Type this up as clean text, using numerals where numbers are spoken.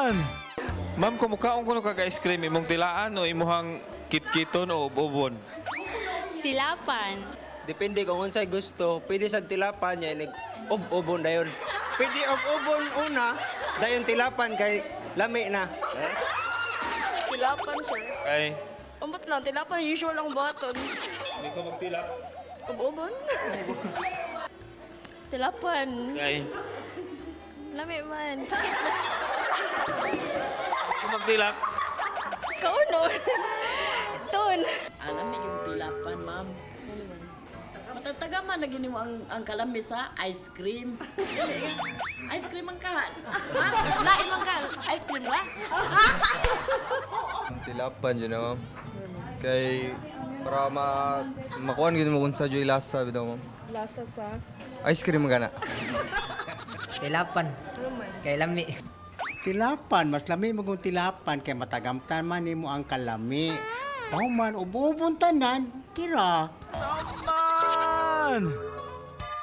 Man! Ma'am, kumukaon kuno kag ice cream imong tilaan o imuhang kitkiton o ubon? Tilapan. Depende kung unsay gusto, pwede sa tilapan niya nag ub-ubon dayon. Pwede ub-ubon una, dayon tilapan kay lami na. Tilapan, sir. Kay Umbot lang, tilapan usual ang buhaton. hindi ko magtilap. Ubon? Tilapan. Kay Lami man. Sakit na. hindi ko magtilap. Kaunon. Ton. Alam mo yung tilapan, ma'am. Matataga man lagi nimo ang kalami sa ice cream. Ice cream ang kahan. Ha? Lain man ka ice cream ba? Ang tilapan dyan na, ma'am. Kay para makuan gyud mo kung sa joy lasa bitaw, ma'am. Lasa sa? Ice cream gana. Tilapan. Kay lami. Tilapan, mas lami mo kung tilapan kay matagamtan man nimo ang kalami. Pauman, ubo-ubon tanan, kira. Man!